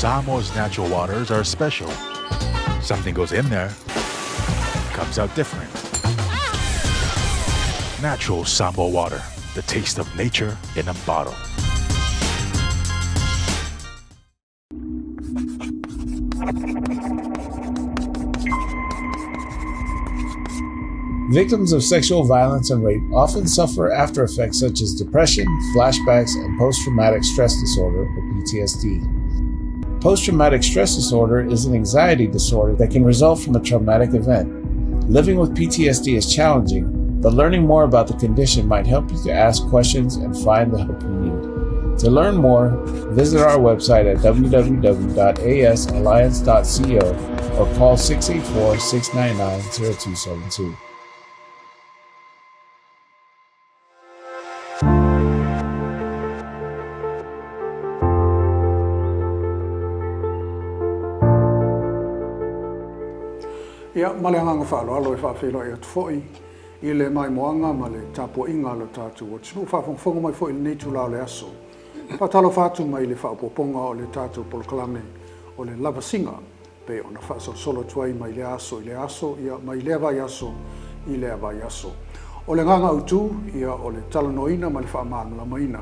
Samoa's natural waters are special. Something goes in there, comes out different. Natural Samoa water, the taste of nature in a bottle. Victims of sexual violence and rape often suffer after effects such as depression, flashbacks, and post-traumatic stress disorder, or PTSD. Post-traumatic stress disorder is an anxiety disorder that can result from a traumatic event. Living with PTSD is challenging, but learning more about the condition might help you to ask questions and find the help you need. To learn more, visit our website at www.asalliance.co or call 684-699-0272. Ia, ma le agaga faaaloalo e faafeiloai atu foi i le maimoaga ma le tapuaiga a lo tatou atunuu faafogafoga mai foi i lenei itula o le aso. Faatalofa atu mai le faaopoopoga o le tatou polokalame o le lavasiga pei ona faasolosolo atu ai mai lea aso i lea aso, ia mai lea vaiaso i lea vaiaso. O le agaga autu, ia o le talanoaina ma le faamalamalamaina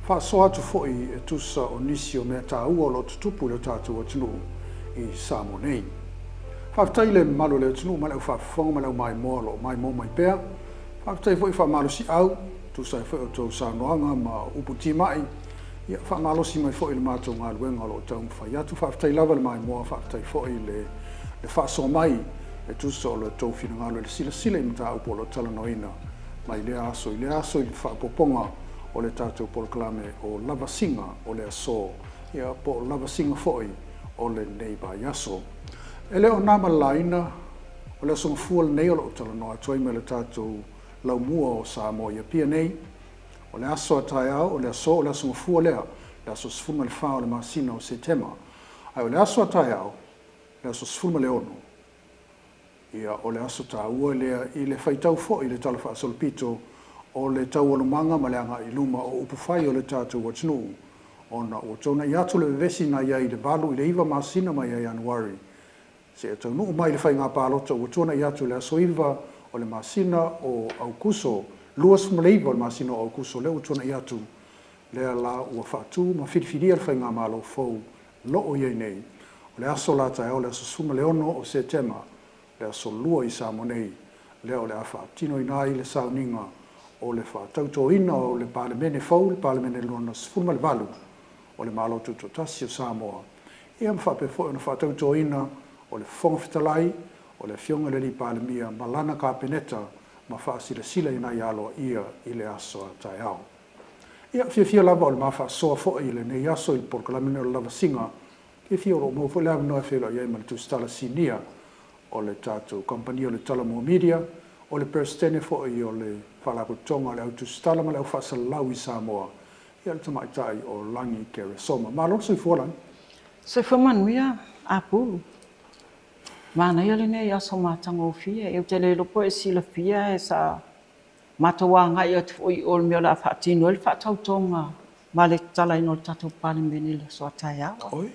faasoa atu foi e tusa o nisi o mea taua o lo o tutupu i lo tatou atunuu i Samoa nei. Faafetai i le mamalu o le atunuu ma le aufaafofoga ma le aumaimoa o lo o maimoa mai pea. Faafetai foi faamalosiau, tusa ai foi o tou saunoaga ma upu timai, ia faamalosi mai foi i le matou galuega o lo o taumafai atu. Faafetai lava le maimoa, faafetai foi le faasoa mai e tusa o lo outou finagalo i le silasila i mataupu o lo o talanoaina mai lea aso i lea aso i le faaopoopoga o le tatou polokalame o lavasiga o le aso, ia po o lavasiga foi o lenei vaiaso. E le o na ma le laina, o le aso Gafua lenei o lo o talanoa atu ai ma le tatou laumua o Samoa i Apia nei. O le aso a taeao, o le aso, o le aso Gafua lea, le aso 14 o le masina o Setema. Ae o le aso a taeao, le aso 16, ia o le aso taua lea i le faitau foi i le Tala Faasolopito o le taualumaga ma le agai i luma o upufai o le tatou atunuu, ona ua tuanai atu le vevesi na i ai i le 8 i le 9 masina mai ia Ianuari seia taunuu mai le faiga palota ua tuanai atu i le aso 9 o le masina o Aukuso, 29 o le masina o Aukuso lea ua tuanai atu, lea la ua faatu ma filifilia le faigamalo fou loo i ai nei. O le aso la taeao, le aso 16 o Setema, le aso 2 i Samoa nei, lea o le a faatinoina ai le sauniga o le faatautoina o le Palemene fou, le Palemene lona 18 o le Malo Tutoatasi o Samoa, ia ma faapea foi ona faatautoina o le Fofoga Fetalai, o le Afioga i le Alii Palemia ma lana Kapeneta ma faasilasila ina ia aloaia i le aso a taeao. Ia, fiafia lava o le ma faasoa foi i lenei aso i le polokalame lenei o le lavasiga, fiafia o lo o maua foi le avanoa e feiloai ai ma le Tusitala Sinia o le tatou kamupani o le Talomua Media, o le Peresetene foi o le Faalapotopotoga o le Au Tusitala ma le Au Faasalalau i Samoa, ia le tamaitai o Lagi Keresoma. Malo le soifua, Lagi. Soifua manuia, Apulu. Manaia lenei aso matagofie. Ou te le iloa po o e silafia e sa matou agai atu foi i o i le mea o le a faatino ai le faatautoga ma le tatalaina o le tatou Palemene i le aso a taeao. Oi,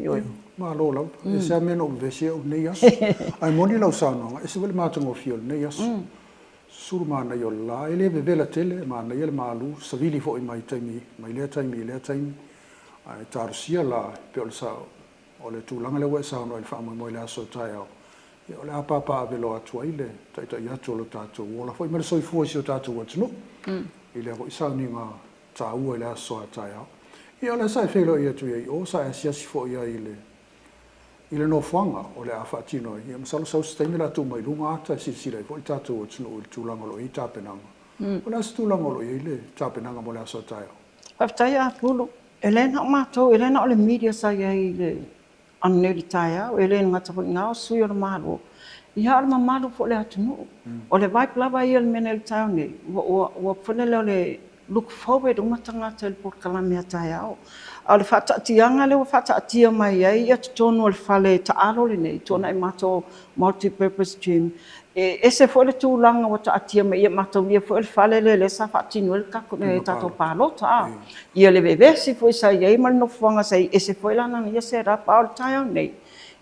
oi, malo lava. E se a mea na ou vevesi ai au i lenei aso. Ae moni lau saunoaga, e ese foi le matagofie o lenei aso. Susulu manaia o le la, e le vevela tele, e manaia le malu, savili foi mai taimi, mai lea taimi i lea taimi. Ae talosia la, pei o le sa, o le tulaga lea ua e saunoa i le faamoemoe i le aso o taeao, ia o le a papaaveloa atu ai le taitai atu o lo tatou ola foi ma le soifua i si o tatou atunuu i lea foi sauniga taua i le aso a taeao. Ia o lea sa e feiloai atu i ai o, sa e asiasi foi ai i le nofoaga o le a faatino ai. Ia masalo sau se taimi o le a tuu mai luga ata e silasila ai foi le tatou atunuu i le tulaga o lo o i ai tapenaga. O le a se tulaga o lo o i ai le tapenaga mo le aso a taeao? Faafetai Apulu. E le na o matou, e le na o le media sa i ai i le ananei i le taeao, e le gata foi i ina o sui o le Malo, ia a o le mamalu foi o le atunuu. O le vibe lava ia o le mea nei i le taeao nei, ua foi lele o le look forward uma tagata i le polokalame a taeao. A o le faataatiaga lea ua faataatia mai ai ia totonu o le fale taalo lenei, Tuanai Mato Multi-Purpose Gym, e ese foi le tulaga ua taatia mai ia mataulia foi o le fale lea lea sa faatino ai le tatou palota. Ia le vevesi foi sa i ai ma le nofoaga sa i ese foi la lana ia set up. A o le taeao nei,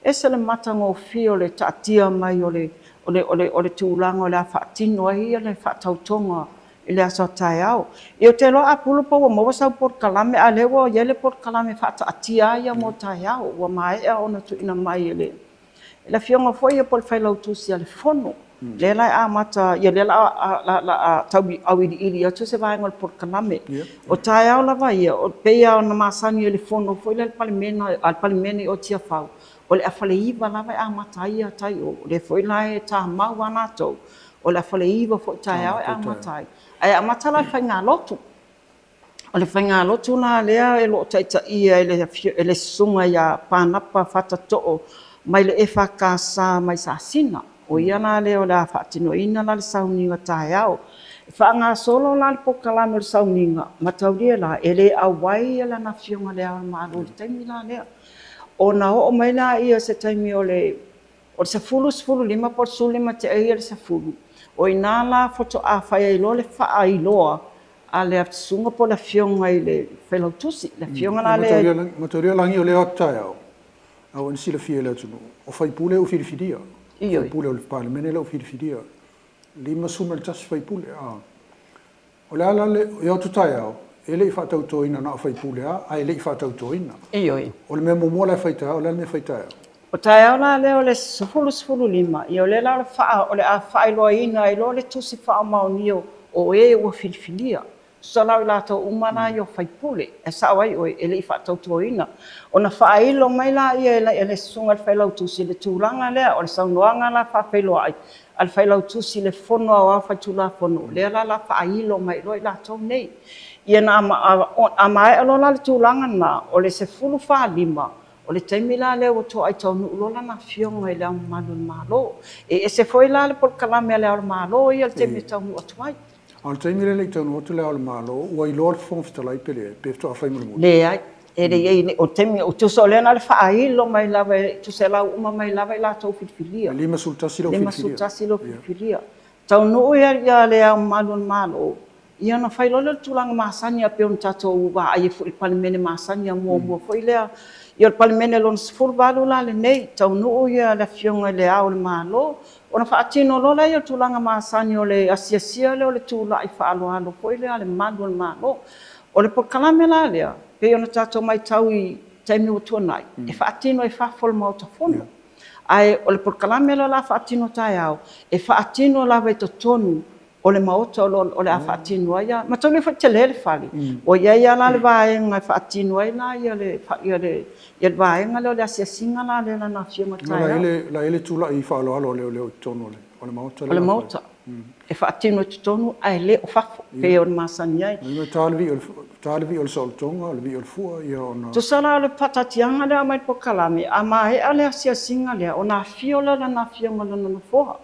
ese le matagofie o le taatia mai o le tulaga o le a faatino ai ia le faatautoga i le aso a taeao. Ia ou te iloa Apulo po ua maua sau polokalame, a o lea ua i ai le polokalame faataatia ai ia mo taeao, ua maea ona tuuina mai e le afioga foi ia po o le Failautusi a le Fono. Lea la e amata, ia lea la a tau auiliili atu se vaega o le polokalame. O taeao lava ia, o pei lava ona masani e le Fono foi lea a le Palemene o Tiafau, o le 8:30 lava e amata ai ia tai o, lea foi la e tamau a latou, o le 8:30 foi taeao e amata ai. Ae amata la le faigalotu. O le faigalotu la lea e loo taitaia e le susuga ia Panapa Fatatoo mai le EFKS mai Sasina. O ia la lea o le a faatinoina la le sauniga taeao. E faagasolo la le polokalame o le sauniga, mataulia la, e le auai lana afioga i Le Ao o le Malo i le taimi la lea. Ona oo mai la ia se taimi o le 10, 15 po o le 15 tea ia le 10, o ina la faatoa fai ai loa le faailoa a le susuga po o le afioga i le Failautusi. Le afioga la le Mataulia lagi o le taeao, au ni silafia le atunuu, o faipule o filifilia. Faipule o le Palemene le o filifilia. 51 faipule. O le ala le o atu taeao, e le i faatautoina na o faipule a, ae le i faatautoina. O le mea muamua la e fai taeao, o le mea fai taeao. O taeao la lea o le 10, 15, ia o le la o le a faailoaina ai loa le tusi faamaonia o e ua filifilia. Tusa la o i latou uma la ia o faipule, e sao ai oe, e le i faatautoina. Ona faailo mai la ia e le susuga i le Failautusi le tulaga lea o le saunoaga la faafeiloai a le Failautusi le Fono Aoao Faitulafono, lea la la faailo mai loa i latou nei. Ia na a maea loa la le tulaga na, o le 10:45, o le taimi la lea ua toai taunuu loa lana afioga i Le Ao Mamalu o le Malo. E ese foi la le polokalame a Le Ao o le Malo ia le taimi e taunuu atu ai. O le taimi lea i taunuu atu Le Ao o le Malo, ua iloa le Fofoga Fetalai pe leai, pe faatoa fai mulimuli. Leai, e leai, o taimi, o tusa o lea na le faailo mai lava, tusa lau uma mai lava i latou filifilia. E 51 lau filifilia. 51 lau filifilia. Taunuu ia Le Ao Mamalu o le Malo, ia na fai loa le tulaga masani a pei ona tatou vaai ai foi i le Palemene masani a muamua foi lea. Ia o le Palemene lona 18 la lenei, taunuu ia le afioga i Le Ao o le Malo, ona faatino loa lea o le tulaga masani o le asiasia lea o le tulai faaaloalo foi lea a le malu o le Malo. O le polokalame la lea, pei ona tatou matau i taimi ua tuanai, e faatino i fafo o le Maota Fono. Ae o le polokalame lea la faatino taeao, e faatino lava i totonu o le maota o le a faatino ai. Mataulia foi tele le fale. O i ai la le vaega e faatino ai la ia le vaega lea o le asiasiga la lea lana afioga taeao. La ele tulai faaaloalo o leo i totonu o le maota. O le maota. E faatino i totonu ae le o fafo, pei ona masani ai. Ta le vii o le saolotoga, o le vii o le fua, ia ona Tusa la o le faataatiaga lea mai le polokalame, a maea le asiasiga lea, ona afio lea lana afioga lona nofoa.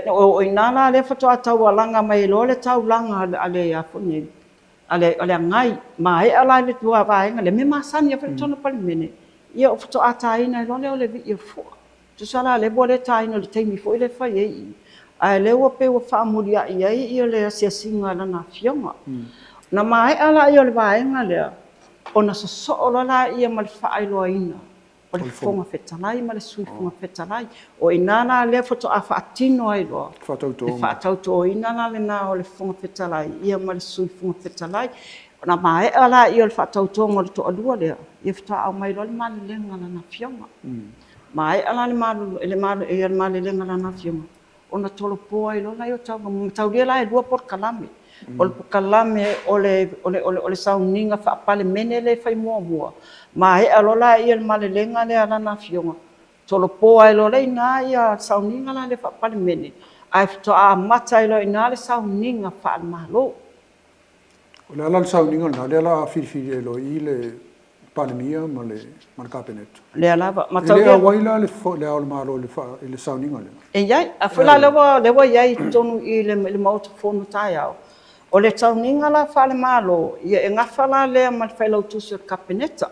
O ina la lea faatoa taualaga mai loa le taulaga a le a le agai, maea la le tua vaega, le mea masani a foi totonu o le Palemene, ia o faatoa taina ai loa lea o le vii o le fua. Tusa la lea ua le taina o le taimi foi le fai ai i. Ae lea ua pei ua faamuliai ai ia le asiasiga a lana afioga. Na maea la ia o le vaega lea, ona sosoo loa la ia ma le faailoaina o le Fofoga Fetalai ma le Sui Fofoga Fetalai. O ina la lea faatoa faatino ai loa le faatautoina la lena o le Fofoga Fetalai ia ma le Sui Fofoga Fetalai. Ona maea la ia o le faatautoga o le toalua lea, ia faatoa aumai loa le malelega a lana afioga. Maea la le malelega a lana afioga, ona tolopoa ai loa la ia tauga. Mataulia la e lua polokalame. O le polokalame o le sauniga faapalemene le fai muamua. Maea loa la ia le malelega lea a lana afioga, tolopoa ai loa le ina ia sauniga la le faapalemene, ae faatoa amata ai loa ina le sauniga faalemalo. O le ala le sauniga lena, lea la filifili ai loa i le Palemia ma le Kapeneta. Lea lava. E le auai la le Ao o le Malo i le sauniga lea. E iai, a foi la lea ua iai i totonu i le Maota Fono taeao. O le sauniga la faale-Malo, ia e gafa la lea ma le failautusi o le Kapeneta.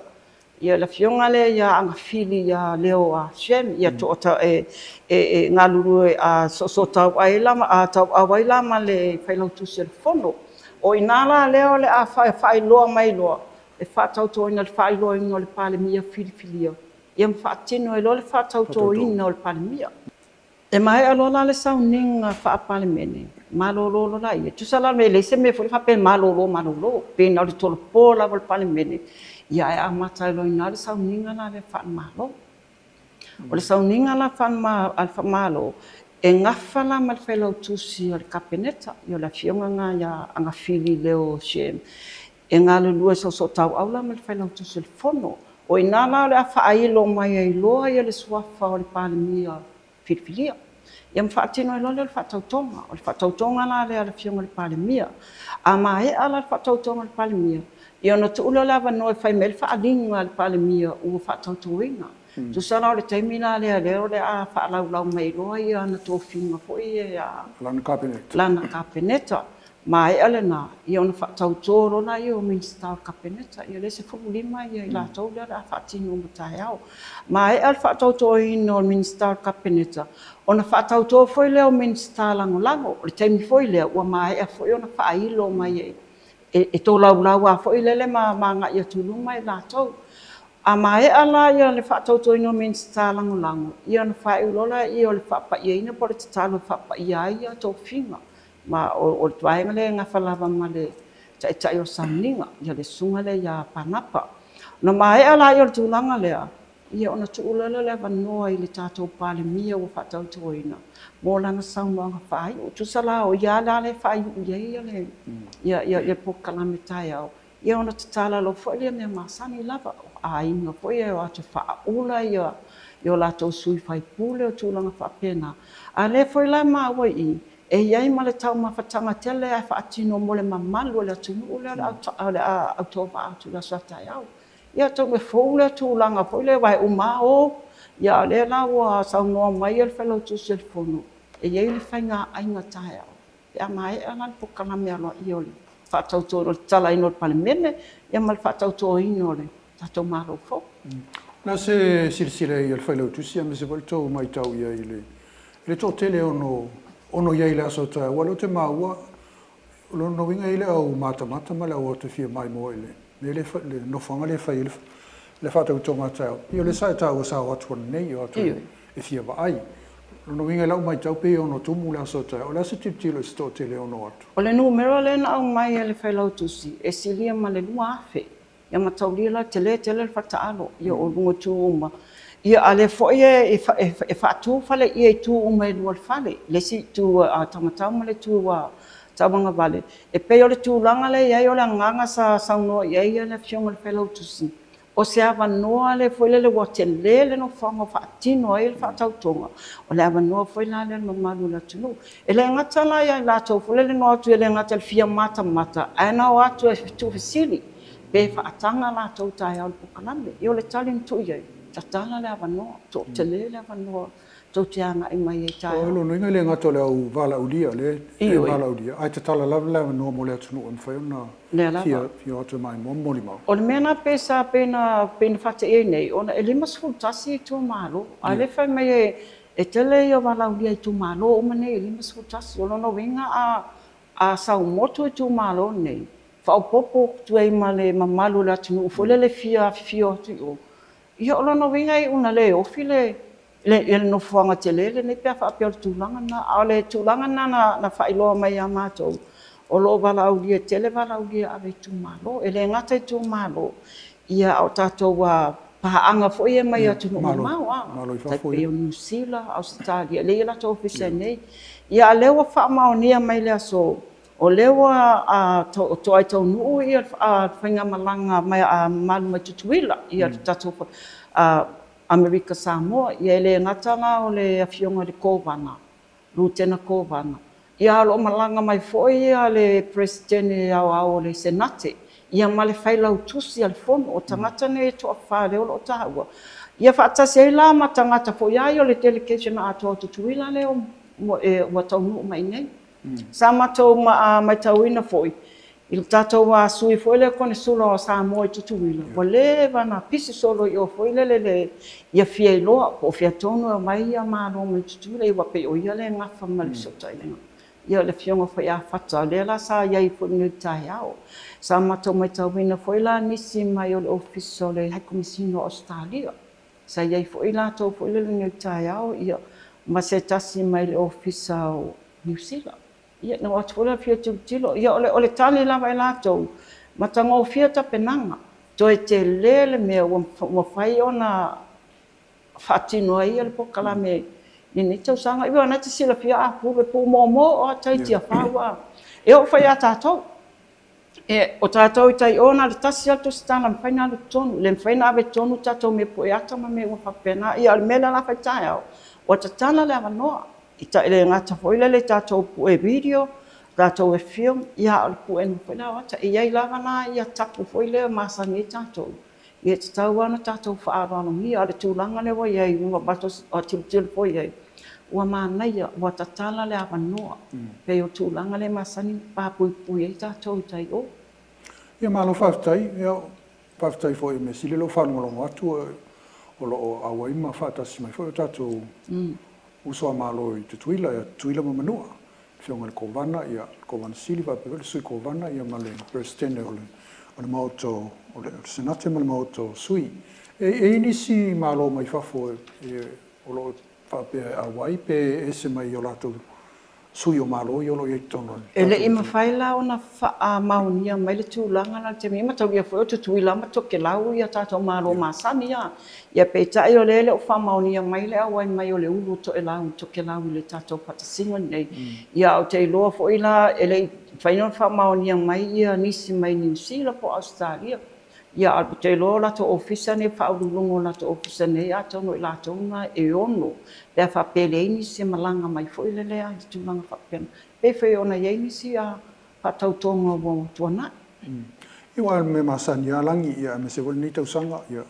Ia le afioga lea ia Agafili ia Leo Shem, ia toa e galulue a soosoo ai la tauau ai la ma le failautusi o le Fono. O ina la lea o le a faailoa mai loa, e faatautoina le faailoaina o le Palemia filifilia, ia ma faatino ai loa le faatautoina o le Palemia. E maea loa la le sauniga faa-Palemene, malolo la ia. Tusa la me le se mea foi faapea malolo malolo, pe na o le tolopo lava o le Palemene, ia ae amata ai loa i ina le sauniga la lea faale-Malo. O le sauniga la faale-Malo, e gafa la ma le failautusi o le Kapeneta, ia o le afioga lena ia Agafili Leo Shem, e galulue soosoo tauau la ma le failautusi o le Fono. O ina la o le a faailo mai ai loa ia le suafa o le Palemia filifilia. Ia ma faatino ai loa lea o le faatautoga. O le faatautoga la lea a le afioga i le Palemia. A maea la le faatautoga a le Palemia, ia ona tuu lea o le avanoa e fai mai le faaaliga a le Palemia ua faatautoina. Tusa la o le taimi la lea lea o le a faalaulau mai loa ia ana tofiga foi e lana Kapeneta. Lana Kapeneta. Maea lena, ia ona faatauto loa laia o Minisita o le Kapeneta. Ia le 15 ia i latou lea o le a faatino ma taeao. Maea le faatautoina o le Minisita o le Kapeneta, ona faatauto foi lea o Minisita lagolago. O le taimi foi lea ua maea foi ona faailo mai e tolaulau a foi lele ma agai atu i luma i latou. A maea la ia le faatautoina o Minisita lagolago, ia ona faaiu loa lea o le faapaiaina po o le tatalo e faapaia ai ia tofiga. Ma o le vaega lea e gafa lava ma le taitai o sauniga, ia le susuga lea ia Panapa. Na maea la ia o le tulaga lea, ia ona tuu loa lea o le avanoa i le tatou Palemia ua faatautoina mo lana saunoaga faaiu. Tusa la o ia la le faaiu i ai ia le ia polokalame taeao, ia ona tatala loa foi lea mea masani lava, aiga foi e o atu faaula ia o latou sui faipule o tulaga faapena. A lea foi la maua i e iai ma le taumafataga tele ae faatino mo le mamalu o le atunuu lea o le a autovaa atu i le aso a taeao. Ia atonu e fou lea tulaga foi lea aua e uma o, ia o lea la ua saunoa mai le Failautusi o le Fono, e iai le faiga aiga taeao pe a maea la le polokalame aloaia o le faatautoina o le tatalaina o le Palemene, ia ma le faatautoina o le tatou Malo fou. Na se silasila i le failautusi aemaise foi le tou matau i ai i le toatele ono i ai i le aso taeao. Ua leo te maua, o lona uiga i le au matamata ma le au atu fia maimoa i le le le nofoaga le fai le faatautoga taeao. Ia o le sa e taua sao atu nei o atu e fia vaai. Lona uiga i lau matau pe ono tumu le aso taeao. O le a se tilotilo i se toatele ono atu? O le numera lea na aumai e le failautusi, e silia ma le 2,000. Ia mataulia la tele tele le fataalo, ia o luga tu uma. Ia a lea foi e faatu fale ia i tu uma e lua le fale. Le isi tu a taumatau ma le tu a tauagavale. E pei o le tulaga lea i ai o le agaga sa saunoa i ai le afioga i le failautusi. O se avanoa le foi lele ua tele le nofoaga o faatino ai le faatautoga. O le avanoa foi la lea le mamalu o le atunuu. E le gata la ia i latou foi lele no atu e le gata le fia matamata, ae na o atu e tuufesili pe faataga latou taeao le polokalame. Ia o le tali na tuu i ai, tatala le avanoa, toatele le avanoa tou te agai mai ai O taeao. Lona uiga le gata o le au valaaulia le e valaaulia, ae tatala lava le avanoa mo le atunuu e mafai ona Lea lava. fia atu mai mo molimau. O le mea na pe sa pe na pe na faateia nei, ona e 51 itumalo. A le fai mai e tele ia valaaulia itumalo uma nei e 51. O lona uiga a saumotu itumalo nei, faaopoopo atu ai ma le mamalu o le atunuu foi lele fia afifio atu i o. Ia o lona uiga e una le ofi le nofoaga tele lenei pe a faapea o le tulaga lena. A o le tulaga lena na faailoa mai ia matou, o lo o valaaulia tele valaaulia ave i itumalo. E le gata i itumalo, ia a o tatou paaga foi e mai atunuu mamao a. Malo i fafo. Tai pei o Niu Sila, Ausetalia, lea e i ai latou ofisa nei. Ia a lea ua faamaonia mai le aso, o lea ua toai taunuu ia le faigamalaga mai a mamalu mai Tutuila, ia le tatou Amerika Samoa. Ia e le gata la o le afioga i le Kovana, Lutena Kovana. Ia o lo o malaga mai foi ia le Peresetene aoao o le Senate, ia ma le failautusi a le Fono o tagata nei e toafa lea o lo o taua. Ia faatasi ai la ma tagata foi ai o le delegation atoa o Tutuila lea ua taunuu mai nei. Sa matou matauina foi i le tatou sui foi lea konesula o Samoa i Tutuila, ua leva ona pisi solo i o foi lele le ia fia iloa po o fea tonu e omai ia Malo mai Tutuila, ia ua pei o ia lea e gafa ma le fesootaiga. Ia o le afioga foi ia Fata, lea la sa i ai foi i lenei taeao. Sa matou matauina foi la nisi mai o le Ofisa o le High Commissioner o Ausetalia, sa i ai foi latou foi lele i lenei taeao, ia ma se tasi mai le Ofisa o Niu Sila. Ia, na o atu foi la fia tilotilo. Ia, o le tali lava e latou, matagofie tapenaga. Toe tele le mea ua mafai ona faatino ai le polokalame i lenei tausaga. Ia, na te silafia a pule pumomo o ata i Tiafau a. E oo foi ia tatou. E, o tatou i tai ona le tasi atu tusitala mafai na alu tonu, le mafai na ave tonu tatou mea pueata ma mea ua faapena. Ia, o le mea lea la fai taeao, ua tatala le avanoa. I ta le gata foi lele tatou pue video, tatou e film, ia o le pue foi la o ata. E i ai lava la ia tapu foi lea masani ai tatou. Ia tatau lava ona tatou faaaloalogia. O le tulaga lea ua i ai, ua matou tilotilo foi i ai, ua manaia, ua tatala le avanoa. Pei o tulaga lea masani papuipui ai tatou i tai o. Ia malo faafetai, ia faafetai foi me sili lou faalogologo atu o loo auai ma faatasi mai foi o tatou uso a Malo i Tutuila, ia Tutuila ma Manua, afioga i le Kovana, ia le Kovana Sili faapea foi le Sui Kovana, ia ma le Peresetene o le Maota o le Senate ma le Maota o Sui. E i ai nisi Malo mai fafo o loo faapea e auai pe ese mai o latou sui o Malo ia o loo i ai totonu o le E le i mafai la ona faamaonia mai le tulaga la le taimi ma taulia foi o Tutuila ma Tokelau ia tatou Malo masani ia. Ia peitai o lea le o faamaonia mai le auai mai o le ulu o Toelau i Tokelau i le tatou faatasiga lenei. Ia ou te iloa foi la e le i mafai ona faamaonia mai ia nisi mai Niu Sila po o Ausetalia. Ia ou te iloa o latou ofisa nei, faauluuluga o latou ofisa nei, atonu i latou na e ono pe a faapea leai nisi e malaga mai foi lele a i le tulaga faapena. Pe foi ona i ai nisi a faatautoga ua tuanai. Ia ua me masani a lagi ia me se foi lenei tausaga ia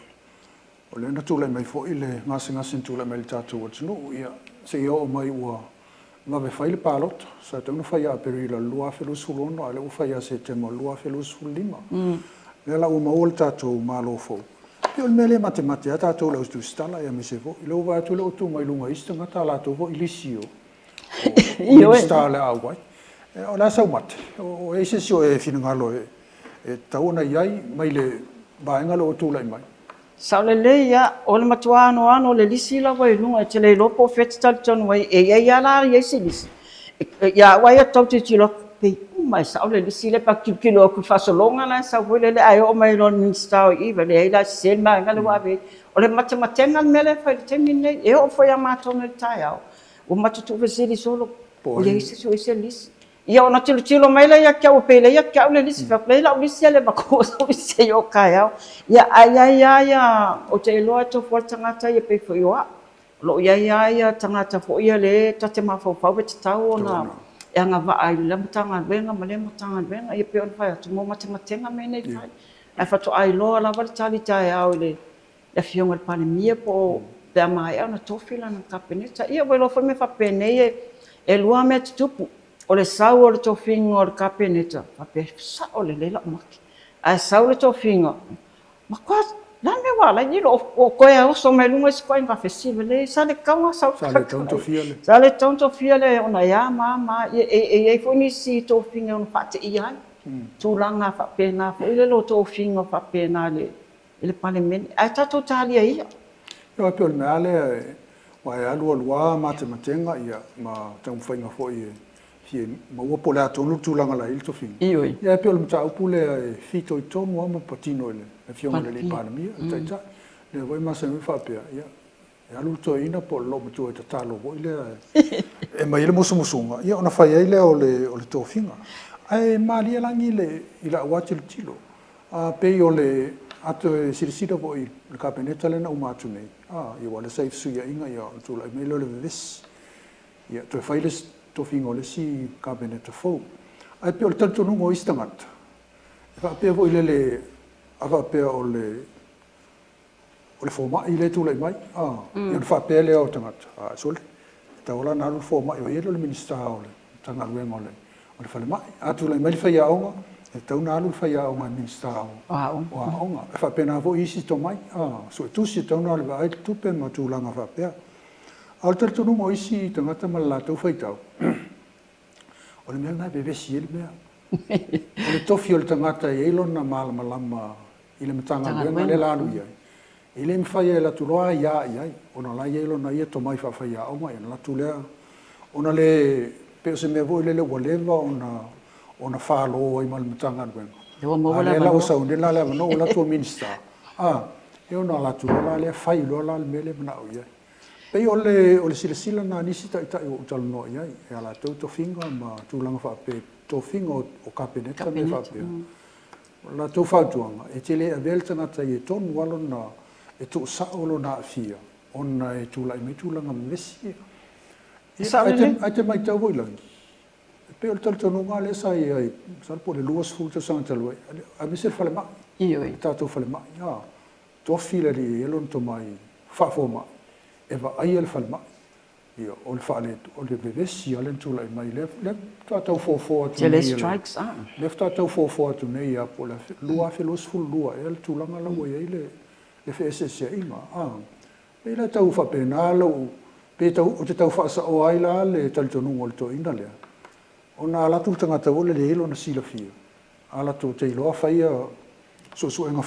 o lea na tulai mai foi le gasegase na tulai mai le tatou atunuu ia seia oo mai ua vave fai le palota. Sa tatau ona fai ia Aperila 2026 a o lea ua fai ia Setema 2025. Lea la ua maua le tatou Malo fou. Pei o le mea lea e matemate a tatou le au tusitala ia aemaise foi lea ua vaai atu lea ua tu mai luga i isi tagata a latou foi lisi o Minista o le a auai. O le a sau mate, o ai se isi o e finagalo e tatau ona i ai mai le vaega lea ua tulai mai. Sao lelei ia, o le matua anoano o le lisi lava i luga, e te le iloa po o fea e te talitonu ai, e i ai lava la i ai se lisi. Ia au ia tau tilotilo atu, pei uma e sao le lisi lea, pe a tilotilo atu i le faasologa la e sau foi lele, ae oo mai loa i le Minisita o i, leai la, sese le vaega lea ua ave i ai. O le matematega le mea lea e fai i le taimi lenei, e oo foi ia matou nei i le taeao, ua matou tuufesili solo, o i ai se isi o i ai se lisi. Ia ona tilotilo mai lea ia te au, pe leai ia te au le lisi, fai atu, leai lau lisi e le matua sau lisi e i o taeao. Ia ai ai lava ia, ou te iloa e tofu lava le tagata ia pei foi o au. O loo i ai lava ia tagata foi ia le ta te mafaufau e tatau ona e agavaa i lea Matagaluega ma lea Matagaluega, ia pei ona fai atu mo matematega mea nei fai. Ae faatoa iloa lava le tali taeao i le afioga i le Palemia po o pe a maea ona tofi lana Kapeneta. Ia ua iloa foi mea faapenei e lua mea tutupu. O le sau o le tofiga o le Kapeneta, faapea sao lelei lau mate. Ae sau le tofiga, matua la mea ua ala ai o toe oso mai luga isi ituaiga fesili le sa le tatau ona sau. Sa le tatau ona tofia le. Sa le tatau ona tofia le ona e a ma a ma a. E i ai foi nisi tofiga e ono faateia ai. Tulaga faapena foi le o tofiga faapena i le Palemene. Ae tatou talia ia. Ia pei o le mea lea ua e alu alu lava matematega ia ma taumafaiga foi e fia maua po o le a tonu le tulaga la i ai le tofiga. Ioe. Ia pei o le mataupu lea e fitoitonu lava ma patino i le afioga i le Palemia, le Taitai. Lea foi e masani ai faapea, ia e alu le toeaina po o le loomatua e tatalo foi lea e aumai ai le musumusuga, ia ona fai ai lea o le tofiga. Ae malie lagi i lau lava tilotilo, pei o le ato e silasila foi i le Kapeneta lea na uma atu nei, ia ua lea sa i fesuiaiga ia ona tulai mai lea o le vevesi. Ia toe fai le tofiga o le isi Kapeneta fou. Ae pei o le talitonuga o isi tagata, e faapea foi lele, a faapea o le fomai lea e tulai mai, ia ona faapea lea o tagata, sole, e tatau la ona alu le fomai o ia le Minisita o le Matagaluega o le Falemai. A tulai mai le faiaoga, e tatau ona alu le faiaoga i Minisita o Aoga. E faapena foi isi tomai, suetusi e tatau ona alu e vaai le tupe ma tulaga faapea. A o le talitonuga o isi tagata ma le latou faitau, o le mea lena e vevesi ai le mea. O le tofi o le tagata e i ai lona malamalama i le Matagaluega lea la alu i ai, e le mafai e alu atu loa ia i ai, ona la i ai lona ia tomai faafaiaoga, ia ona alu atu lea, ona le pei o se mea foi lele ua leva ona falo ai ma le Matagaluega. Ua A lea la ua sau nei la le avanoa ua alu atu o Minisita, ia ona alu atu loa la lea fai loa la le mea lea e manao i ai. Pei o le silasila na nisi taitai ua ou talanoa i ai, e a latou tofiga ma tulaga faapea, tofiga o Kapeneta ma mea faapea. O latou fautuaga, e te le avea le tagata i e tonu lava lona, e tuusao lona aafia, ona e tulai mai tulaga vevesi. Ia, ae te matau foi lagi, e pei o le talitonuga lea sa i ai, masalo po o le 20 tausaga talu ai, aemaise le falemai, le tatou falemai. Tofi le alii e i ai lona tomai faafomai, e vaaia le falemai. Ia, o le faale, o le vevesi lava lea na tulai mai. Lea faatoa tau foafoa atu Tele nei, strikes, a. lea faatoa tau foafoa atu nei ia po o le 2022 ea le tulaga la ua i ai le feeseeseaiga. Pei la tau faapena lau, pe tau, o te tau faasaoa ai la le talitonuga o le toeaina lea, ona alu atu le tagata foi lele e i ai lona silafia, alu atu te iloa faia suesuega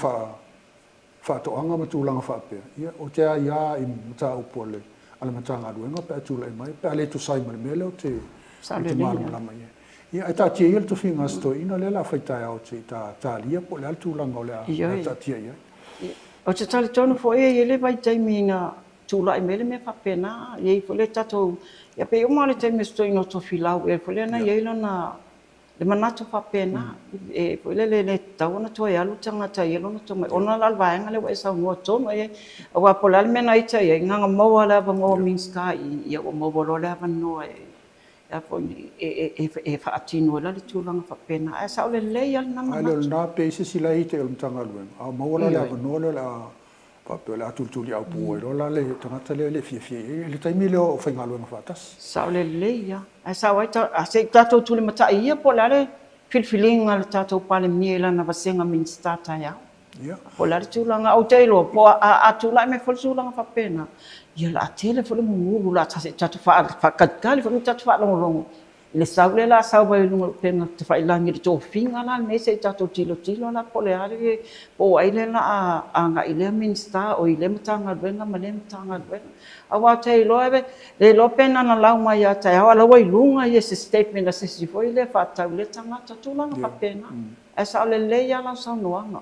faatoaga ma tulaga faapea, ia o te aia i mataupu a le Matagaluega pe a tulai mai, pe a le tusa ai ma le mea lea o te malamalama i ai. Ia, ae taatia ia le tofiga a si toeaina lea o le a fai taeao se i talia po o le a le tulaga o le a taatia i ai. O te talitonu foi e i ai le vaitaimi na tulai mai le mea faapena, e i ai foi le tatou, ia pei uma le taimi o se toeaina o tofilau ea foi lea na i ai lona le manatu faapena, e foi lele le tatau ona toe alu tagata i ai lona tomai, ona la o le vaega lea ua e saunoa tonu i ai, aua po o le a le mea na ita i ai, na maua le avanoa Minisita ia ua maua loa le avanoa e faatino ai la le tulaga faapena, ae sao lelei lava lena Ae le o manatu. lena pe i se isi la e ita i o le Matagaluega, a maua la le avanoa lea o le a faapea o le a tulituli aupu ai loa la le tagata lea e le fiafia i ai i le taimi lea o faigaluega faatasi. Sao lelei lava. Ae sao ai, se i tatou tulimatai ia po o le a le filifiliga a le tatou Palemia i lana vasega Minisita taeao. Po o le a le tulaga, ou te iloa, po a tulai mai foi le tulaga faapena, ia la tele foi le gugulu, la se i tatou faatalitali foi ma tatou faalogologo i le sau lea la sau ai i luga o upega tafailagi i le tofiga la lenei, se i tatou tilotilo la po o le a le, po o ai lea la agai i lea Minisita o i lea Matagaluega ma lea Matagaluega. Aua ou te iloa le iloa pe na lau mai ia taeao, a la ua i luga ia se statement a se isi foi lea faatatau i lea tagata, tulaga faapena. Ae sao lelei lava lau saunoaga.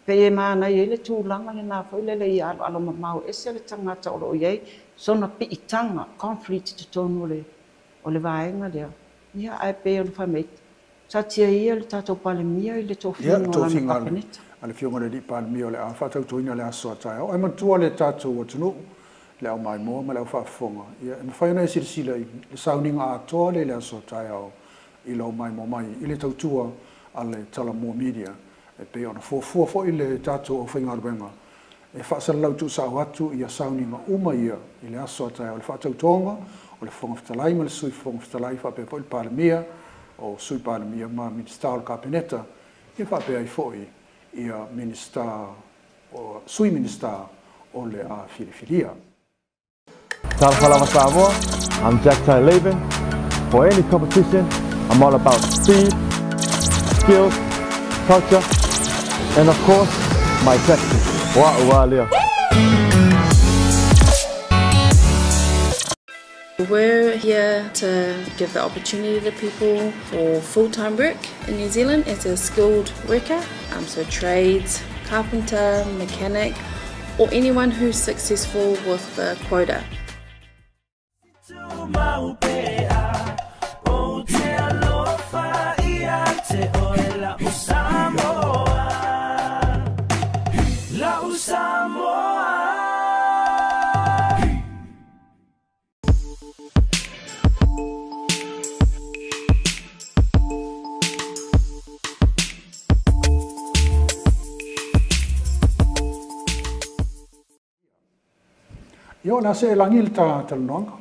Pei e manaia ai le tulaga lena foi lele ia aloalo mamao ese le tagata o lo o i ai sona piitaga, conflict i totonu o le vaega lea. Ia, ae pei ona fai mai, taatia ia le tatou Palemia i le tofiga Ia, o lana tofiga Kapeneta. a le Afioga i le Alii Palemia o le a faatautoina le aso a taeao. Ae manatua le tatou atunuu, le au maimoa ma le au faafofoga, ia, e mafai ona e silasila i le sauniga atoa lea i le aso a taeao i lau maimoa mai i le tautua a le Talamua Media. E pei ona fuafua foi le tatou aufaigaluega e faasalalau tuusao atu ia sauniga uma ia i le aso a taeao, le faatautoga o le Fofoga Fetalai ma le Sui Fofoga Fetalai, faapea foi le Palemia, o Sui Palemia ma Minisita o le Kapeneta, ia faapea ai foi ia Minisita o Sui Minisita o le a filifilia. Talofa lava Samoa, I'm Jack Tai Laban. For any competition, I'm all about speed, skills, culture, and of course, my tactics. Wa ua lea. We're here to give the opportunity to people for full-time work in New Zealand as a skilled worker, so trades, carpenter, mechanic, or anyone who's successful with the quota. Ia, o le a see lagi le talanoaga.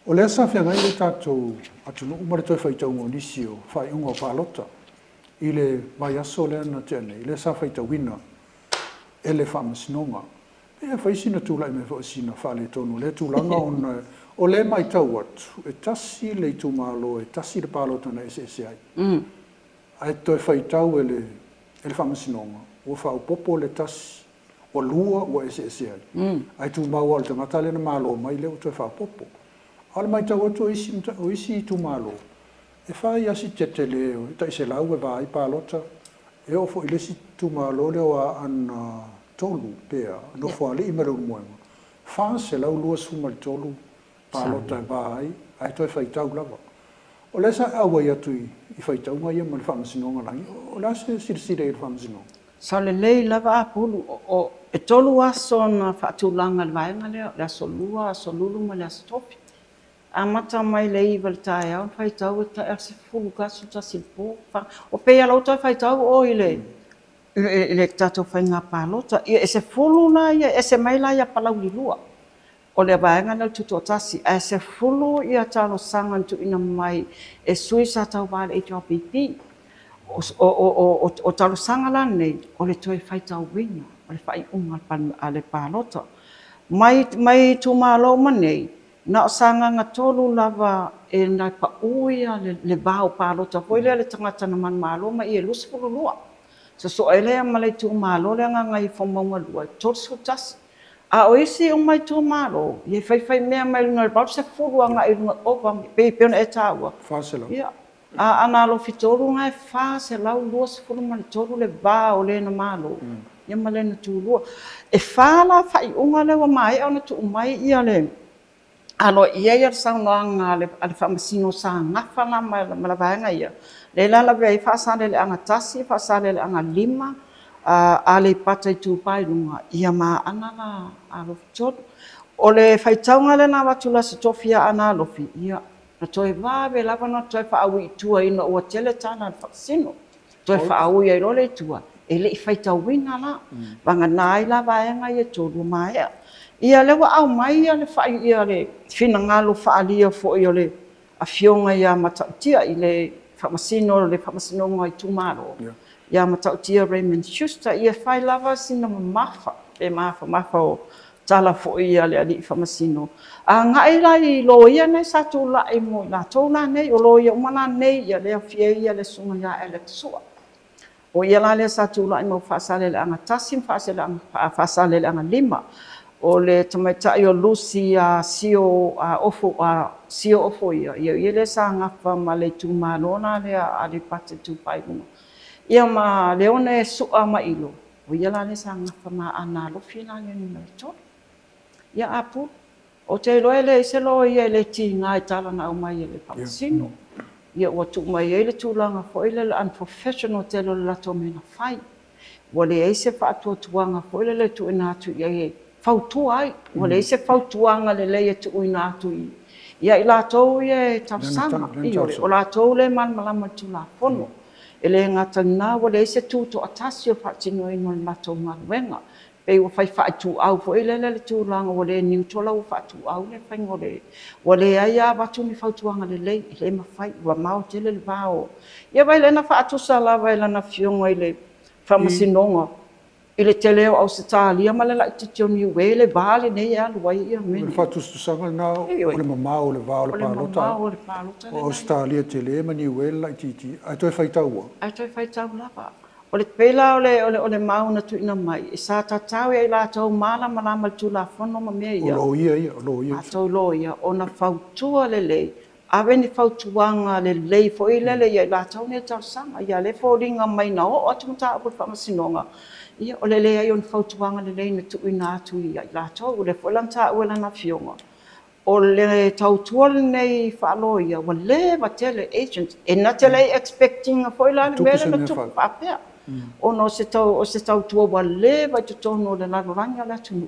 O lea sa feagai le tatou atunuu ma le toe faitauga o nisi o faaiuga o palota i le vaiaso lea na tea nei, lea sa faitauina e le Faamasinoga. E fai sina tulai mai foi sina faaletonu lea tulaga ona o lea matau atu e tasi le itumalo, e tasi le palota na eseese ai. Ae toe faitau e le Faamasinoga, ua faaopoopo le tasi, ua lua ua eseese ai. Ae tumau lava o le tagata lea na malo mai lea ua toe faaopoopo. A o le matau atu o isi itumalo, e fai lava si tetele, e tai 100 e va ai palota, e oo foi i le isi itumalo lea o Aana 3 pea, Nofoalii ma Leulumoega, 423 palota e va ai, ae toe faitau lava. O lea sa auai atu i faitauga ia ma le Faamasinoga lagi, o le a se silasila i le Faamasinoga? Sa lelei lava Apulu, e 3 aso na faatulaga le vaega lea, o le aso 2, aso Lulu ma le aso Tofi. Amata mai le 9 le taeao, faitau e tai 11 le po. O pei ala o toe faitau o i le tatou faiga palota. Ia e 10 la ia, e se mai la ia Palauli 2. O le vaega lea o le tutoatasi, ae 10 ia talosaga na tuuina mai e sui sa tauva le HRPP. O talosaga la nei, o le toe faitauina, o le faaiuga a le palota. Mai itumalo uma nei, na o Sagaga 3 lava e nai pau ia le va o palota foi lea le tagata na manumalo ma ia 22. Sosoe lea ma le itumalo le Gagaifomauga 2, 31. A o isi uma itumalo, ia faifai mea mai luga o le 80 agai i luga ova, pei ona e taua. 400. Ia, a Aana Alofi 3 na e 423 le va o lena malo. Ia ma lena tulua. E fa la faaiuga lea ua maea ona tuu mai ia le alo ia ia le saunoaga a le Faamasino sa gafa la ma la vaega ia. Le la lavea ai Faasaleleaga 1, Faasaleleaga 5, Aleipata Itupa i Luga, ia ma Aana la Alofi 3. O le faitauga lea na avatu le Aso Tofi a Aana Alofi, ia, na toe vave lava na toe faaui i tua ina ua tele tala a le Faamasino. Toe faaui ai loa le i tua, e le i faitauina la. Vagana ai la vaega ia 3 maea. Ia lea ua aumai ia le finagalo faaalia foi o le afioga ia Matautia i le Faamasino, le Faamasinoga itumalo. Ia Matautia Raymond Schuster, ia fai lava sina mamafa, pe mafamafa o tala foi ia le alii Faamasino. Agai la i loia nei sa tulai mo i latou la nei, o loia uma la nei, ia lea fia ia le susuga ia Alex Sua. O ia la lea sa tulai mo Faasaleleaga 1 ma Faasaleleaga 5. O le tamaitai o Lucy Sio Ofo ia, ia lea sa gafa ma le itumalo la lea Aleipata Itupa i Luga. Ia ma Leone Sua Mailo, o ia la lea sa gafa ma Aana Alofi la lea numera 3. Ia Apulu, o te iloa e leai se loia e le tiga i tala na aumai e le Faamasino. Ia ua tuu mai ai le tulaga foi lea le unprofessional tele o le latou mea na fai. Ua leai se faatuatuaga foi lea le tuuina atu i ai e fautua ai. Ua leai se fautuaga lelei e tuuina atu ia i latou ia e talosaga. O latou le malamalama i le Tulafono. E le gata i lena, ua leai se tutoatasi o le faatinoina o le latou galuega. Pei ua fai faaituau foi lele le tulaga ua le neutral ua faatuau le faiga o le ua leai avatu ni fautuaga lelei, e le mafai, ua mao tele le va o. Ia vai lena faatusa lava e lana afioga i le Faamasinoga i le tele o Ausetalia ma le laitiiti o Niue le va lenei e alu ai ia mea. O le faatusatusaga lena o le mamao o le va o le palota. O le mamao o le palota. O Ausetalia tele ma Niue le laitiiti, ae toe faitau. Ae toe faitau lava. O le pela o le mau na tuuina mai, e sa tatau ia i latou malamalama le Tulafono ma mea ia. O loia ia, o loia. Latou loia, ona fautua lelei, ave ni fautuaga lelei foi lele ia i latou nei talosaga. Ia le foliga mai na oo atu mataupu i le Faamasinoga, ia o le leai o ni fautuaga lelei na tuuina atu ia i latou. O le foi la na taua e lana afioga, o le tautua lenei faaloia, ua leva tele agent, e na te le expecting foi la le mea lea na tupu faapea. Ona o se tautua ua leva i totonu o le lalolagi o le atunuu,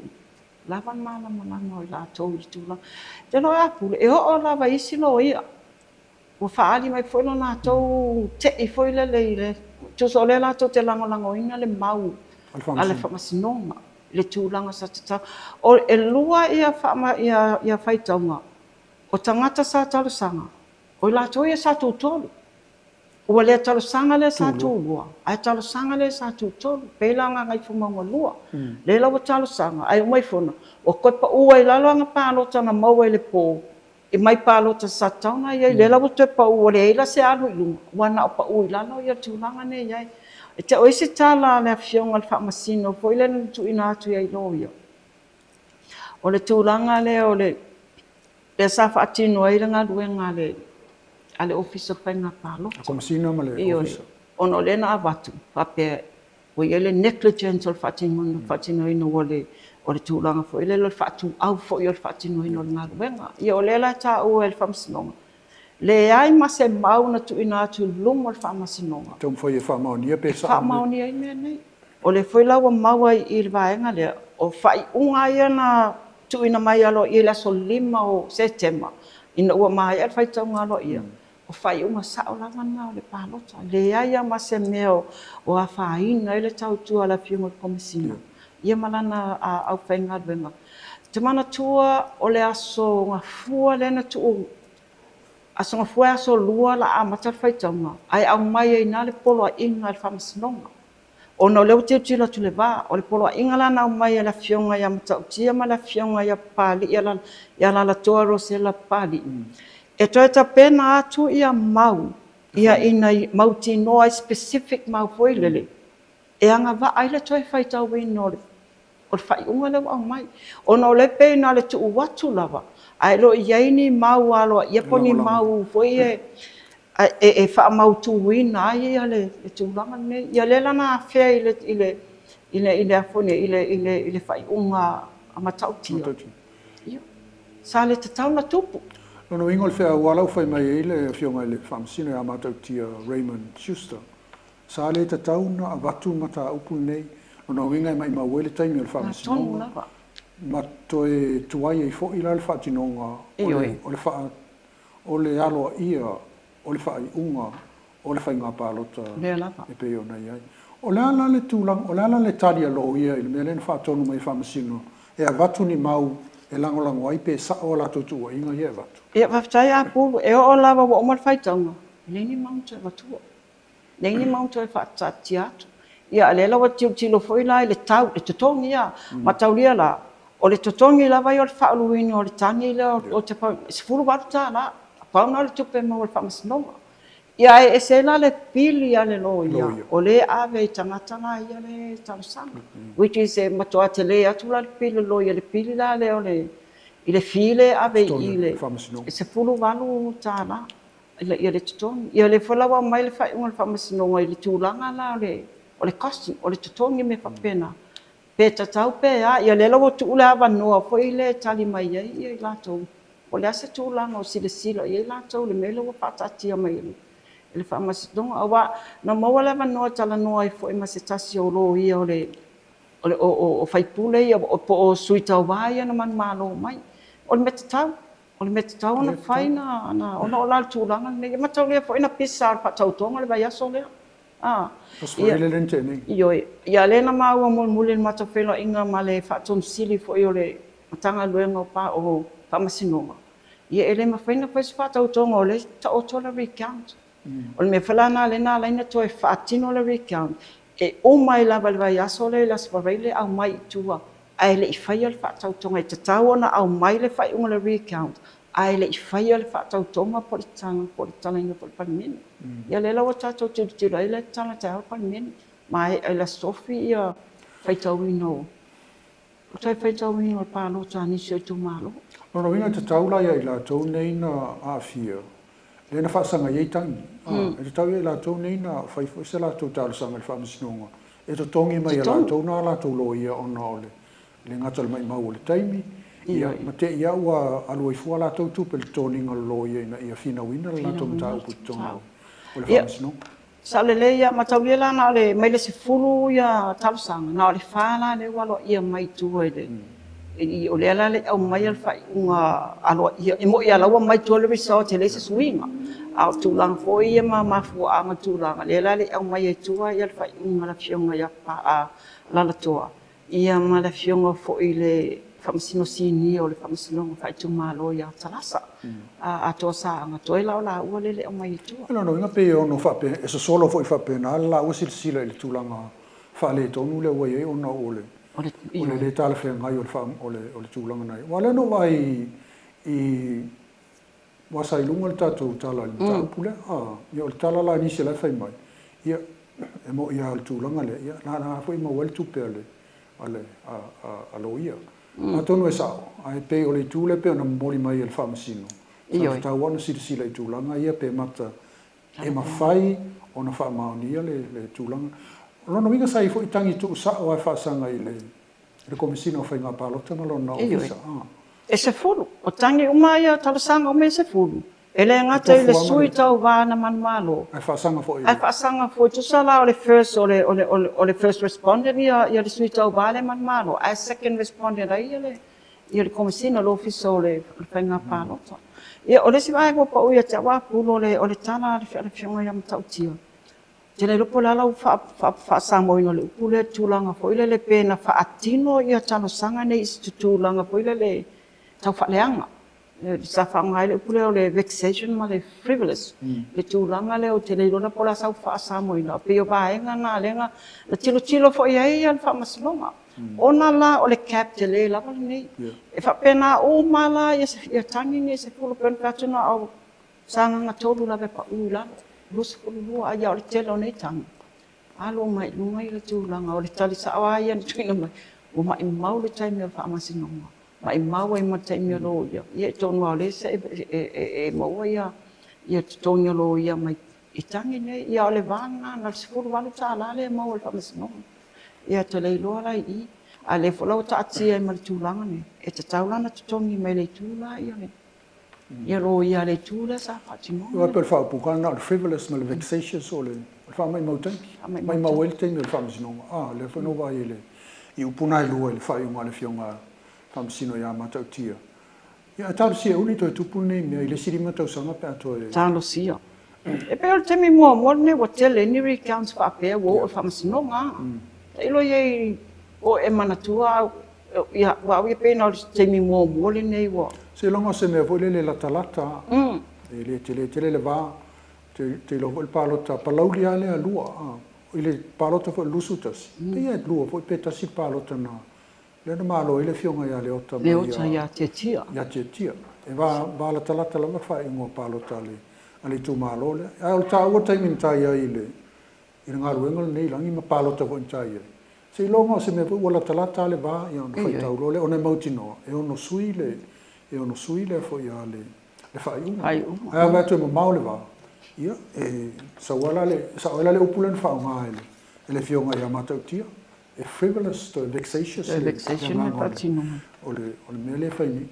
lava le malamalama o i latou i le tulaga. Te loa Apulu, e oo lava isi loia, ua faaali mai foi lo latou tei foi lele i le tusa o lea latou te lagolagoina le mau a le Faamasinoga, le tulaga sa tatau. O e lua ia faitauga, O tagata sa talosaga, o i latou ia sa tutolu. Ua le talosaga lea sa tulua, ae talosaga lea sa tutolu, pei la o Gagaifomauga 2. Lea la ua talosaga, ae uma ifo ua toe pau ai i lalo aga palota na maua i le po, e mai palota sa tatau ona i ai, lea la ua toe pau, ua leai la se alu i luga, ua na o pau i lalo le tulaga nei i ai. E te o isi tala a le Afioga i le Faamasino foi lea na tuuina atu i ai loia. O le tulaga lea o le lea sa faatino ai le galuega a le Ofisa o Faiga Palota. Komesina ma le Ofisa. Ona o lea na avatu faapea ua i ai le negligence o le faatinoina o le tulaga foi lea o le faatuau foi o le faatinoina o le galuega. Ia o lea la e taua e le Faamasinoga, leai ma se mau na tuuina atu i luma o le Faamasinoga. Taumafai e faamaonia pe sao. Faamaonia ai mea nei. O le foi la ua maua i le vaega lea, o faaiuga ia na tuuina mai aloaia i le aso 5 o Setema, ina ua maea le faitauga aloaia, o faaiuga sao lava na o le palota. Leai lava ma se mea o afaina ai le tautua a le Afioga i le Komesina, ia ma lana aufaigaluega. Te manatua o le aso Gafua lea na tuu, aso Gafua e aso 2 la amata le faitauga, ae aumai ai na le poloaiga a le Faamasinoga. Ona o lea ua tilotilo atu le va, o le poloaiga la na aumai e le Afioga ia Matautia ma le Afioga ia Papalii ia Alaalatoa Rosela Papalii, e toe tapena atu ia mau, ia ina mautinoa ai specific mau foi lele, e agavaa ai le toe faitauina o le faaiuga lea ua aumai. Ona o lea pei na le tuu atu lava, ae le o i ai ni mau aloaia po o ni mau foi e faamautuina ai ia le tulaga lenei. Ia lea la na afea i le faaiuga a Matautia. Ia, sa le tatau na tupu. Lona uiga o le feauala ua fai mai ai le Afioga i le Faamasino ia Matautia Raymond Schuster, sa le tatau na avatu mataupu nei, lona uiga e maumau ai le taimi o le Faamasinoga. Ma toe tuai ai foi la le faatinoga o le aloaia o le faaiuga o le faiga palota e pei ona i ai. O le a la le tulaga, o le a la le tali a loia i le mea lea na faatonu mai Faamasino e avatu ni mau e lagolago ai pe sao a latou tuuaiga ia e avatu. Ia, faafetai Apulu, e oo lava ua uma le faitauga, e leai ni mau na toe avatua. Leai ni mau na toe faataatia atu. Ia, lea la ua tilotilo foi la i le tau, le totogi ia. Mataulia la, o le totogi lava ia o le faauluina o le tagi lea o te $18, pau na o le tupe maua i le Faamasinoga. Ia ae ese la le pili a le loia, o le ave i tagata la ia le talosaga. Which is e matua tele atu la le pili loia, le pili la lea o le i le fee le ave i le $18 ia le totogi. Ia le foi la ua aumai le faaiuga o le Faamasinoga i le tulaga la o le costing, o le totogi me faapena. Pe tatau pe a, ia lea la ua tuu le avanoa foi le tali mai ai ia i latou. O le a se tulaga o silasila i ai latou le mea lea ua faataatia mai e le Faamasinoga. Aua na maua le avanoa talanoa ai foi ma se tasi o loia o faipule ia, po o sui tauva ia na manumalo mai. O le mea tatau, o le mea tatau ona fai na ona o la le tulaga lenei. Ia mataulia foi na pisa o le faatautoga le vaiaso lea. Ia lea na maua mulimuli le matou feiloaiga ma le faatonisili foi o le Matagaluega o Faamasinoga. Ia e le mafai ona fai se faatautoga o lea taoto le recount. O le mea foi la na lea na ala ai ona toe faatino le recount, e uma ai lava i le vaiaso lea i le Aso Faraile aumai i tua, ae le i faia le faatautoga. E tatau ona aumai le faaiuga o le recount, ae le i faia le faatautoga po o le tatalaina foi o le Palemene. Ia lea la ua tatou tilotilo ai le tatala taeao le Palemene, maea i le Aso Tofi ia faitauina o toe faitauina o le palota a nisi o itumalo. Lona uiga e tatau la ia i latou nei na aafia, lea na faasaga i ai tagi. E tatau ia i latou nei na fai foi se latou talosaga i le Faamasinoga, e totogi mai e latou na latou loia ona o le gata o le maumau o le taimi, ia ma te ia ua alu ai fua latou tupe le totoniga o le loia ina ia finauina le latou mataupu i totonu o le Faamasinoga. Sao lelei ia, mataulia la na o le mai le 10 ia talosaga, na o le 4 la lea ua aloaia mai tua i le o lea la le aumai le faaiuga aloaia, e moi ala ua mai tua le result e leai se suiga. A o tulaga foi ia ma mafuaaga tulaga, lea la le aumai ai tua ia le faaiuga a le Afioga ia Alaalatoa, ia ma le Afioga foi i le Faamasino Sinia o le Faamasinoga Faaitumalo ia Salasa. Atoa sa agatoe la o laua lea e le aumai i tua. O lona uiga pei e ono faapena, e sosolo foi faapena le laua silasila i le tulaga faaletonu lea ua i ai ona o le o le le talafeagai o le o le o le tulaga na i ai. Aua o lea na ou vaai i aua sa i luga le tatou tala i le mataupu lea, ia o le tala la a nisi o la e fai mai, ia e moni lava o le tulaga lea, ia na ala foi maua ai le tupe a le a le a loia. Atonu e sao, ae pei o le itu lea pei ona momoli mai e le Faamasino, sa tatau lava ona silasila i tulaga ia pe mata e mafai ona faamaonia le tulaga. O lona uiga sa i ai foi tagi tuusao lava e faasaga i le Komesina o Faiga Palota ma lona Ofisa. E 10. O tagi uma ia, o talosaga uma ia e 10. E le gata i le sui tauva na manumalo. Ae faasaga foi. Ae faasaga foi, tusa la o le first, o le, o le, o le first respondent ia, ia le sui tauva le manumalo, ae second respondent ai ia le, ia le Komesina o le Ofisa o le Faiga Palota. Ia, o le isi vaega ua pau ia te au a Pulu, o le tala a le Afioga ia Matautia. Te le iloa po o le a lau faa-Samoaina o le upu lea, tulaga foi lele pe na faatino ia talosaga nei i se tulaga foi lele tau faaleaga. Sa faaaoga ai le upu lea o le vexation ma le frivolous. Le tulaga lea ou te le iloa la po o le a sau faa-Samoaina, pei o vaega na lea na tilotilo foi ai le Faamasinoga. Ona la o le cap tele lava lenei. E faapena uma la ia tagi nei se 10 pe ona fai atu na o Sagaga 3 lava e pau i lalo, 22, ai a o le tele o nei tagi, alo mai i luga le tulaga o le tali sao lava ia na tuuina mai, ua maumau le taimi o le Faamasinoga, maumau ai ma le taimi o loia, ia e tonu lava o lea e maua ia totogi o loia mai i tagi nei, ia o le va lena na o le $18 lea e maua e le Faamasinoga. Ia te le iloa la i i, a o lea foi la ua taatia ai ma le tulaga nei, e tatau la ona totogi mai le itu la ia le ia loia a le itu lea sa faatinoina. Aua pei o le faaupuga na o le frivolous ma le vexatious o le faamaumau taimi, maumau ai le taimi o le Faamasinoga. A, lea foi na ou vaai i le i upu na e lua i le faaiuga a le Afioga Faamasino ia Matautia. Ia ae talosia e uli toe tupu lenei mea i le isi 5 tausaga pe a toe. Talosia. E pei o le taimi muamua lenei ua tele ai ni recounts faapea ua oo i le Faamasinoga. Tailo i ai o e manatua ia, aua au ia pei na o le taimi muamua lenei ua. Seiloga o se mea foi lele latalata, e le tele tele le va, te iloa foi le palota palauli lava lea lua, i le palota foi o le 21, pei e lua foi pe tasi le palota na, lea na malo ai le Afioga ia Leota mai Leota ia Tiatia. Ia Tiatia. E va latalata lava le faaiuga o palota a le itumalo lea. Ae o le taua taimi na tai ai i le galuega lenei i lagi ma palota foi na tai ai. Seiloga o se mea foi ua latalata le va, ia ona faitau loa lea, ona e mautinoa, e ono sui le, e ono sui le foi a le faaiuga. Ae a vaai atu e mamao le va, ia, e sau ala le, sao ai la le upu lea na faaaoga e le Afioga ia Matautia, e frivolous, toe vexatious le agaga o le mea lea e fai nei.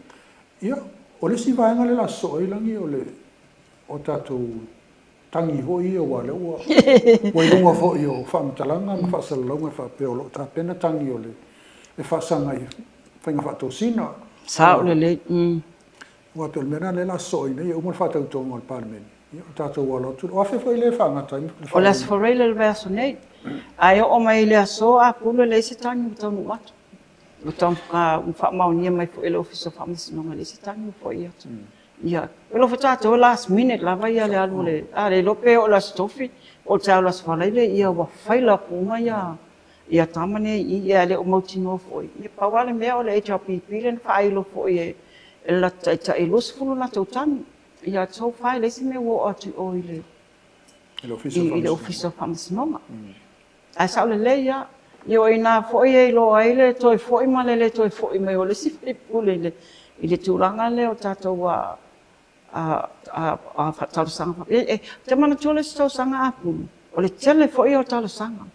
Ia, o le isi vaega lea o le a sosoo ai lagi o le, o tatou tagi foi ia, aua o lea ua i luga foi o faamatalaga ma faasalalauga e faapea o lo o tapena tagi o le e faasaga i faiga faatosina. Sao lelei. Aua pei o le mea lena lea o le a sosoo ai nei, e uma le faatautoga o le Palemene, ia o tatou alo atu. O afe foi lea e faagata ai le O le Aso Faraile le vaiaso nei. Ae oo mai i le aso Apulo e leai se tagi ua taunuu atu. Ua faamaonia mai foi e le Ofisa o Faamasinoga e leai se tagi ua foi atu. Ia, e alofa tatou last minute lava ia le alu o le, a le iloa pe oo i le Aso Tofi po o le taeao o le Aso Faraile, ia ua faila atu uma ia tama nei i i, ae le o mautinoa foi. Ia pau lava le mea o le HRPP lea na faailo foi e le latou taitai e 20 latou tagi. Ia so far e leai se mea ua oo atu i o i le Ofisa o Faamasinoga. Ae sao lelei lava. Ia o i ina foi e iloa ai le toe foi ma le le toe foi mai o le isi faipule i le tulaga lea o tatou talosaga. Ou te manatua le isi tausaga Apulo, o le tele foi o talosaga.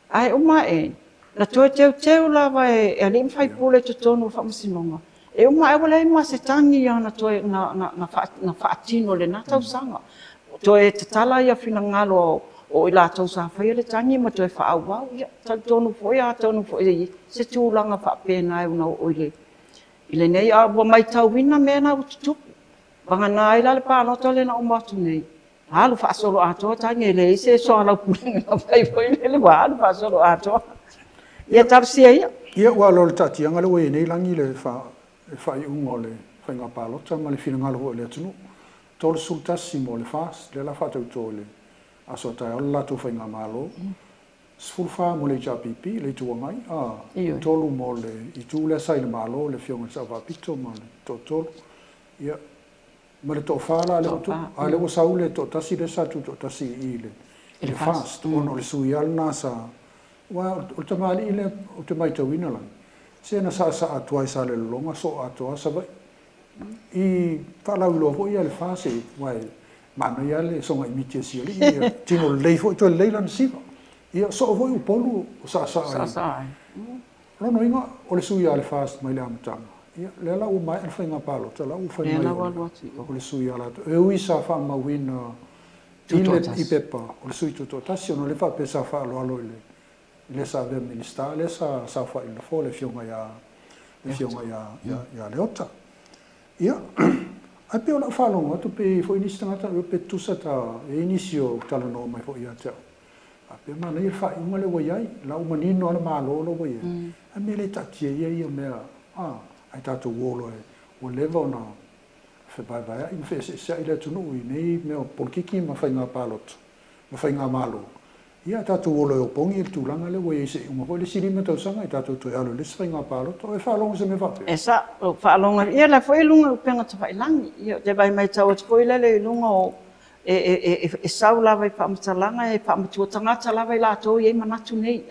Ae uma ae, na toe teuteu lava e alii ma faipule i totonu o Faamasinoga. E uma ae ua leai ma se tagi na toe na faatino i lena tausaga. Toe tatala ia finagalo o i latou sa faia le tagi ma toe faaauau. Ia, talitonu foi, atonu foi se tulaga faapena e ona oo i lenei. A ua matauina mea na ua tutupu. Vagana ai la le palota lea na uma atu nei, alu faasolo atoa tagi, e leai se soalaupulega na fai foi lele, ua alu faasolo atoa. Ia talosia ia. Ia, ua alo le taatiaga le ua i ai nei lagi le faaiuga o le faiga palota ma le finagalo foi o le atunuu. 31 mo le FAST, lea la faatauto i le aso a taeao le latou faigamalo. 14 mo le HRPP, le Itu Agai, a 3 mo le itu lea sa i le Malo, le Afioga i le Sao Faapito ma le toatolu. Ia, ma le toafa la lea ua a lea ua sau le toatasi lea sa tutoatasi i le FAST, ona o le sui lava lena sa. Aua o le tamalii lea ou te matauina lava, se na saasaa atu ai Salelologa soo atoa Savaii. I faalauiloa foi ia le FAST, aua e manaia le soga imiti a si alii, ia tino lelei foi, toe lelei lana siva. Ia soo foi Upolu o saasaa ai. Lona uiga o le sui a le FAST mai le amataga. Ia, lea la ua maea le faiga palota, la ua fai mai o le sui a latou. E ui sa faamauina i le i pepa o le sui tutoatasi, ona o lea faapea sa faaaloalo i le sa avea Minisita, lea sa saofai i le nofoa le Afioga ia Leota. Ia, ae pei o lau faalogo atu pe i ai foi nisi tagata pe tutusa ta, e i ai nisi o talanoa mai foi ia te au. Faapea manaia le faaiuga lea ua i ai, la ua manino lava le Malo la ua i ai. Ae mea le taatia ia mea, ai tatou o loa ua leva ona fevaevaeai ma feeseeseai le atunuu i nei mea o polokiki ma faiga palota ma faigamalo. Ia tatou o loa e opogi le tulaga lea ua i ai se iuga foi le isi 5 tausaga i tatou toe alo i le isi faiga palota. O e faalogo se mea faapea? E sa, o faalogo, ia la foi i luga o upega tafailagi. Ia, te vai mai tau atu foi lele i luga o e sau lava i faamatalaga e faamatua tagata lava i latou i ai manatu nei,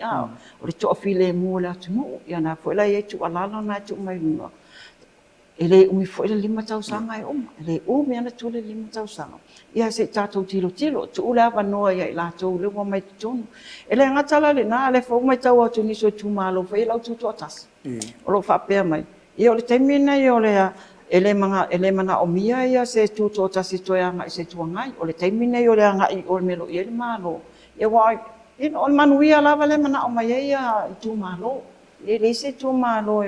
o le toafilemu o le atunuu. Ia na foi la i ai tuualalo na e tuu mai luga. E le umi foi le 5 tausaga e uma, e le umi ana tu le 5 tausaga. Ia se i tatou tilotilo, tuu le avanoa ia i latou le ua mai totonu. E le gata la lena, le fou mai tau atu nisi o itumalo foi lau tutoatasi. O lo o faapea mai. Ia o le taimi nei o le e le manaomia ia se tutoatasi toe agai se Itu Agai. O le taimi nei o le agai o le mea o lo o i ai le Malo. Ia ua o le manuia lava le manao mai ai ia itumalo. E leai se itumalo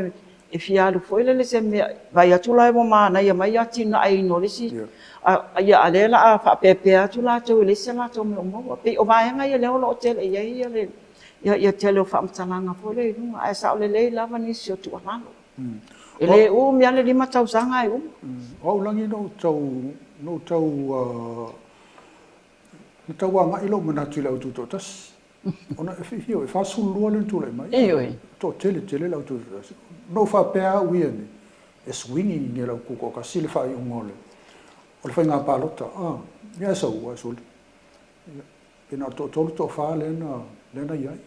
e fia alu foi lele se mea, vai atu la e ua manaia mai atinae ino le isi, ia a lea la faapeapea atu latou e leai se latou mea o maua. Pei o vaega ia lea o lo o tele i ai ia ia tele o faamatalaga foi lea i luga, ae sao lelei lava nisi o tuualalo. E le umi lava le 5 tausaga e uma. O au lagi na ou tau agai lou manatu i le au tutoatasi. Ona e whiwhi e 42 le tūlai mai. Toatele tele le au tutoatasi. Na ou faapea au ia nei, e swingi ni lau tutoatasi le faaiuga o le faiga palota. Ia e sau e suli. Pe na o toatolu toafa lea na i ai.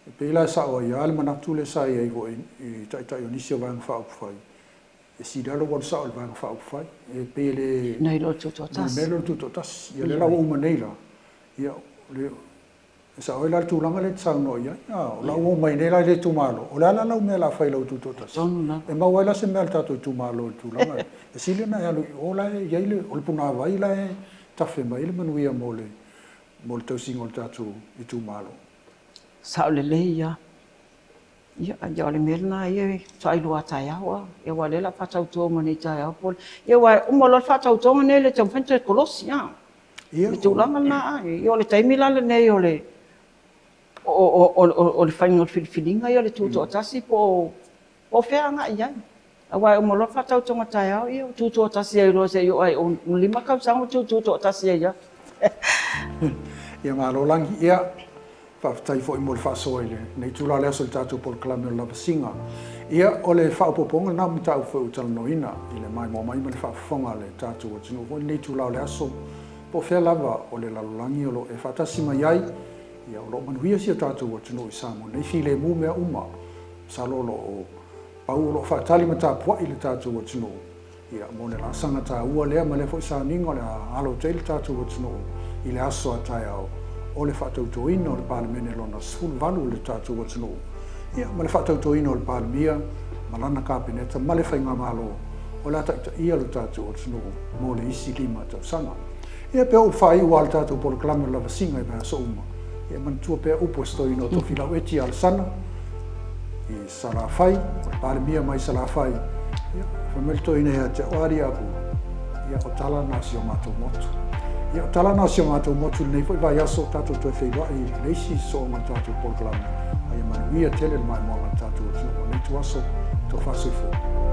E pei la e sao ai le manatu le sa i ai foi i taitai o nisi o vaega faaupufai. E sili lava lou alu sao i le vaega faaupufai. E pei le Nai lo tutoatasi. Nai lo tutoatasi. Ia lea la ua uma nei la. Ia e sao ai la le tulaga lea e te saunoa i ai. O lau o mai nei la i le itumalo, o le a la lau mea la fai lau tutoatasi. E maua ai la se mea le tatou itumalo i le tulaga. E sili ona e alu i o la e i ai le, o le punavai la e tafe mai le manuia mo le tausiga o le tatou itumalo. Sao lelei ia. Ia, ia o le mea lena ia e faailoa taeao. Ia ua lea la faatautoga ma nei taeao po. Ia ua uma loa le faatautoga nei le taumafai toe kolosi. Le tulaga lena. Ia o le taimi la lenei o le o le faiga o le filifiliga ia o le tutoatasi po o fea agai i ai. Aua e uma loa le faatautoga taeao, ia o tutoatasi ai loa seia oo ai o 5 tausaga o tutoatasi ai lava. Ia malo lagi. Ia faafetai foi mo le faasoa i lenei itula o le aso i le tatou polokalame o le lavasiga. Ia o le faaopoopoga lena mataupu foi ua talanoaina i le maimoa mai ma le faafofoga a le tatou atunuu foi lenei itula o le aso. Po o fea lava o le lalolagi o lo o e faatasi mai ai, ia o lo o manuia si o tatou atunuu i Samoa nei filemu mea uma. Masalo o lo o pau o lo o faatali ma tapuai le tatou atunuu. Ia mo le laasaga taua lea ma lea foi sauniga o le a alo atu ai le tatou atunuu i le aso a taeao o le faatautoina o le Palemene lona 18 o le tatou atunuu. Ia ma le faatautoina o le Palemia ma lana kapeneta ma le faigamalo o le a taitaia le tatou atunuu mo le isi 5 tausaga. Ia pe ou faaiu a le tatou polokalame o le lavasiga i vaiaso uma. Ia manatua pea upu e setoina o Tofilau Eti Alesana i Salafai, o le Palemia mai Salafai. Ia, fai mai le toeaina ia te au, ali apu. Ia, o tala na o si o matou motu. Ia, o tala na o si o matou motu lenei foi vaiaso o tatou toe feiloai i le isi sooga o le tatou polokalame. Aia manuia. Manuia tele le maimoaga a le tatou atunuu o lenei ituaso. Tofa soifua.